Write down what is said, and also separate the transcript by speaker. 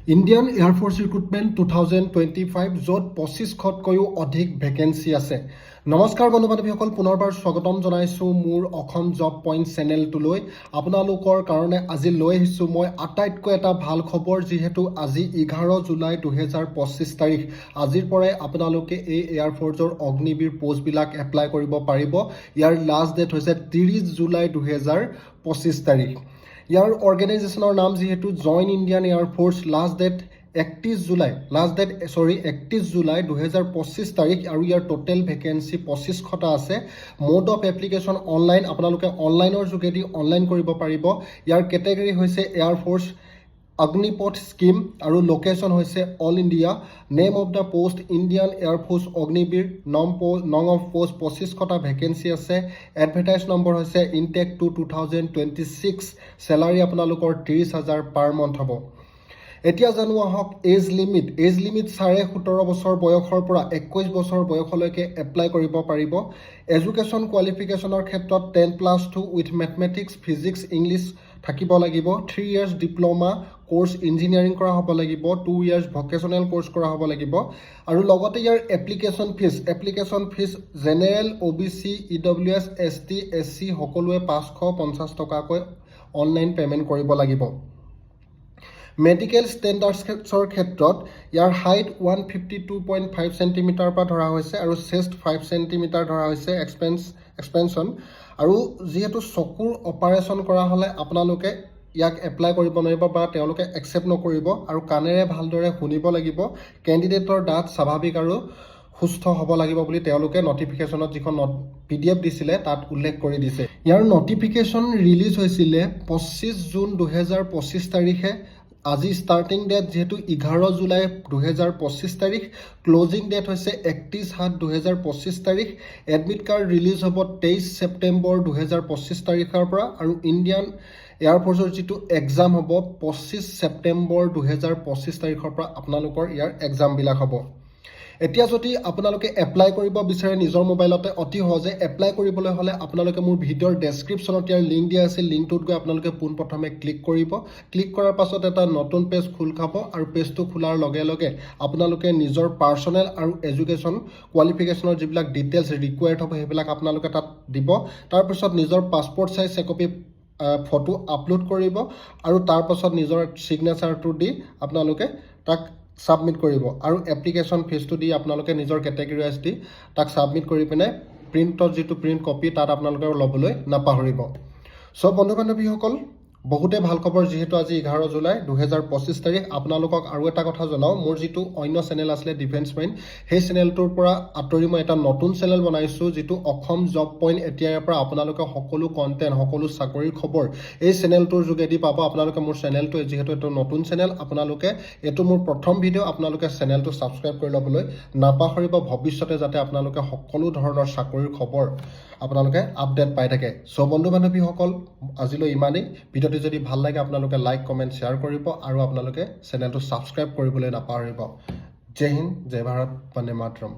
Speaker 1: Indian Air Force Recruitment 2025, য'ত 2500তকৈও অধিক vacancy আছে। নমস্কাৰ বন্ধু বান্ধৱীসকল, পুনৰবাৰ স্বাগতম জনাইছোঁ মোৰ অসম জব পইণ্ট চেনেলটোলৈ। আপোনালোকৰ কাৰণে আজি লৈ আহিছোঁ মই আটাইতকৈ এটা ভাল খবৰ। যিহেতু আজি 11 জুলাই 2025 তাৰিখ, আজিৰ পৰাই আপোনালোকে এই এয়াৰফ'ৰ্চৰ অগ্নিবীৰ পষ্টবিলাক এপ্লাই কৰিব পাৰিব। ইয়াৰ লাষ্ট ডেট হৈছে 30 জুলাই 2025 তাৰিখ। ইয়াৰ অৰ্গেনাইজেশ্যনৰ নাম যিহেতু join Indian air force. Last date 31 July, last date চৰি 31 জুলাই 2025 তাৰিখ আৰু ইয়াৰ টোটেল ভেকেঞ্চি 2500টা আছে। মোড অফ এপ্লিকেশ্যন অনলাইন, আপোনালোকে অনলাইনৰ যোগেদি অনলাইন কৰিব পাৰিব। ইয়াৰ কেটেগৰী হৈছে এয়াৰফ'ৰ্চ অগ্নিপথ স্কীম আৰু লোকেশ্যন হৈছে all India. Name of the post Indian air force Agniveer. নং অফ পষ্ট 2500টা ভেকেঞ্চি আছে। এডভাৰটাইজ নম্বৰ হৈছে intake 2 2026। Salary আপোনালোকৰ 30,000 পাৰ মান্থ হ'ব। এতিয়া জানো আহক এজ লিমিট। এজ লিমিট 17.5 বছৰ বয়সৰ পৰা 21 বছৰ বয়সলৈকে এপ্লাই কৰিব পাৰিব। এডুকেশ্যন কোৱালিফিকেশ্যনৰ ক্ষেত্ৰত 10+2 with mathematics, physics, English থাকিব লাগিব। 3 years diploma course engineering কৰা হ'ব লাগিব, 2 ইয়াৰ্ছ ভকেশ্যনেল কোৰ্চ কৰা হ'ব লাগিব। আৰু লগতে ইয়াৰ application fees general, O' B C, E W S, S T, S C সকলোৱে 550 টকাকৈ অনলাইন পে'মেণ্ট কৰিব লাগিব। মেডিকেল ষ্টেণ্ডাৰ্ডছৰ ক্ষেত্ৰত ইয়াৰ হাইট 152.5 চেণ্টিমিটাৰৰ পৰা ধৰা হৈছে আৰু চেষ্ট 5 চেণ্টিমিটাৰ ধৰা হৈছে এক্সপেনশ্যন। আৰু যিহেতু চকুৰ অপাৰেশ্যন কৰা হ'লে আপোনালোকে ইয়াক এপ্লাই কৰিব নোৱাৰিব বা তেওঁলোকে একচেপ্ট নকৰিব। আৰু কাণেৰে ভালদৰে শুনিব লাগিব। কেণ্ডিডেটৰ দাঁত স্বাভাৱিক আৰু সুস্থ হ'ব লাগিব বুলি তেওঁলোকে নটিফিকেশ্যনত যিখন পিডিএফ দিছিলে, তাত উল্লেখ কৰি দিছে। ইয়াৰ নটিফিকেশ্যন ৰিলিজ হৈছিলে 25 জুন 2025 তাৰিখে। আজি ষ্টাৰ্টিং ডেট যিহেতু 11 জুলাই 2025 তাৰিখ, ক্লজিং ডেট হৈছে 31/7/2025 তাৰিখ। এডমিট কাৰ্ড ৰিলিজ হ'ব 23 ছেপ্টেম্বৰ 2025 তাৰিখৰ পৰা আৰু ইণ্ডিয়ান এয়াৰফ'ৰ্চৰ যিটো এক্সাম হ'ব, 25 ছেপ্টেম্বৰ 2025 তাৰিখৰ পৰা আপোনালোকৰ ইয়াৰ এক্সামবিলাক হ'ব। এতিয়া যদি আপোনালোকে এপ্লাই কৰিব বিচাৰে নিজৰ মোবাইলতে অতি সহজে এপ্লাই কৰিবলৈ হ'লে আপোনালোকে মোৰ ভিডিঅ'ৰ ডেছক্ৰিপশ্যনত ইয়াৰ লিংক দিয়া আছে। লিংকটোত গৈ আপোনালোকে পোনপ্ৰথমে ক্লিক কৰিব। ক্লিক কৰাৰ পাছত এটা নতুন পেজ খোল খাব আৰু পেজটো খোলাৰ লগে লগে আপোনালোকে নিজৰ পাৰ্চনেল আৰু এডুকেশ্যন কোৱালিফিকেশ্যনৰ যিবিলাক ডিটেইলছ ৰিকুৱাৰ্ড হ'ব, সেইবিলাক আপোনালোকে তাত দিব। তাৰপিছত নিজৰ পাছপৰ্ট চাইজ একপি ফটো আপলোড কৰিব আৰু তাৰপাছত নিজৰ ছিগনেচাৰটো দি আপোনালোকে তাক ছাবমিট কৰিব আৰু এপ্লিকেশ্যন ফিজটো দি আপোনালোকে নিজৰ কেটেগৰী ৱাইজ দি তাক ছাবমিট কৰি পিনে প্ৰিণ্টত যিটো প্ৰিণ্ট কপি, তাত আপোনালোকে ল'বলৈ নাপাহৰিব। চ' বন্ধু বান্ধৱীসকল, বহুতেই ভাল খবৰ, যিহেতু আজি 11 জুলাই 2025 তাৰিখ। আপোনালোকক আৰু এটা কথা জনাওঁ, মোৰ যিটো অন্য চেনেল আছিলে ডিফেন্স মাইণ্ড, সেই চেনেলটোৰ পৰা আঁতৰি মই এটা নতুন চেনেল বনাইছোঁ, যিটো অসম জব পইণ্ট। এতিয়াৰে পৰা আপোনালোকে সকলো কণ্টেণ্ট, সকলো চাকৰিৰ খবৰ এই চেনেলটোৰ যোগেদি পাব। আপোনালোকে মোৰ চেনেলটো, যিহেতু এইটো নতুন চেনেল, আপোনালোকে এইটো মোৰ প্ৰথম ভিডিঅ', আপোনালোকে চেনেলটো ছাবস্ক্ৰাইব কৰি ল'বলৈ নাপাহৰিব, ভৱিষ্যতে যাতে আপোনালোকে সকলো ধৰণৰ চাকৰিৰ খবৰ আপোনালোকে আপডেট পাই থাকে। চ' বন্ধু বান্ধৱীসকল, আজিলৈ ইমানেই। ভিডিঅ'টো যদি ভাল লাগে, আপোনালোকে লাইক, কমেণ্ট, শ্বেয়াৰ কৰিব আৰু আপোনালোকে চেনেলটো ছাবস্ক্ৰাইব কৰিবলৈ নাপাহৰিব। জয় হিন্দ, জয় ভাৰত, বন্দে মাতৰম।